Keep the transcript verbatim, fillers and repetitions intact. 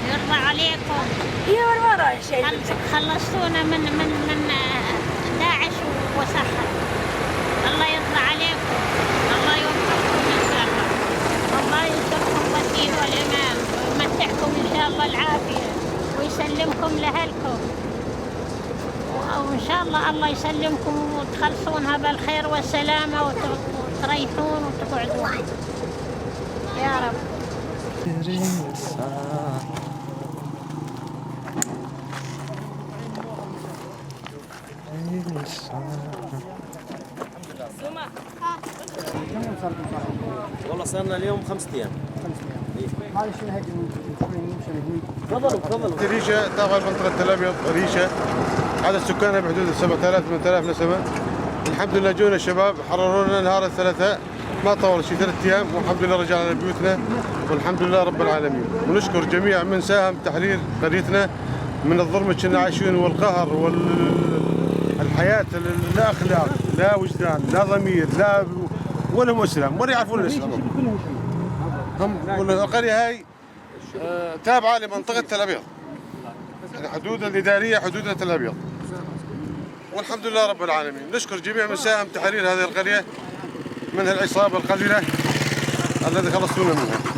يرضى عليكم. هي وين ما رايح شيء خل-، خلصتونا من، من، من، آه، داعش وسحر. الله يرضى عليكم. الله يوفقكم إن شاء الله. الله ينصركم والدين والإمام. ويمتعكم إن شاء الله العافية. ويسلمكم لأهلكم. و-، وإن شاء الله الله يسلمكم وتخلصونها بالخير والسلامة وت-، وتريحون وتقعدون. يا رب. والله صار لنا اليوم خمسة أيام. خمسة أيام. إيه. معلش، أنا هيك شوي ممكن هيك. تفضلوا، تفضلوا. ريشة تابع منطقة تل أبيض، ريشة. عدد سكانها بحدود سبعة آلاف، ثمانية آلاف نسمة. الحمد لله، جونا الشباب، حرروا لنا نهار الثلاثاء. ما طول شي، ثلاث أيام، والحمد لله رجعنا لبيوتنا، والحمد لله رب العالمين. ونشكر جميع من ساهم بتحرير قريتنا من الظلم اللي كنا عايشين، والقهر، والحياة، لا أخلاق، لا وجدان، لا ضمير، لا، ولا هم إسلام، ولا يعرفون الإسلام. هم، والقرية هاي، آه، تابعة لمنطقة تل أبيض. الحدود الإدارية حدودها تل أبيض. والحمد لله رب العالمين. نشكر جميع من ساهم تحرير هذه القرية من هالعصابة القذرة الذي خلصتونا منها.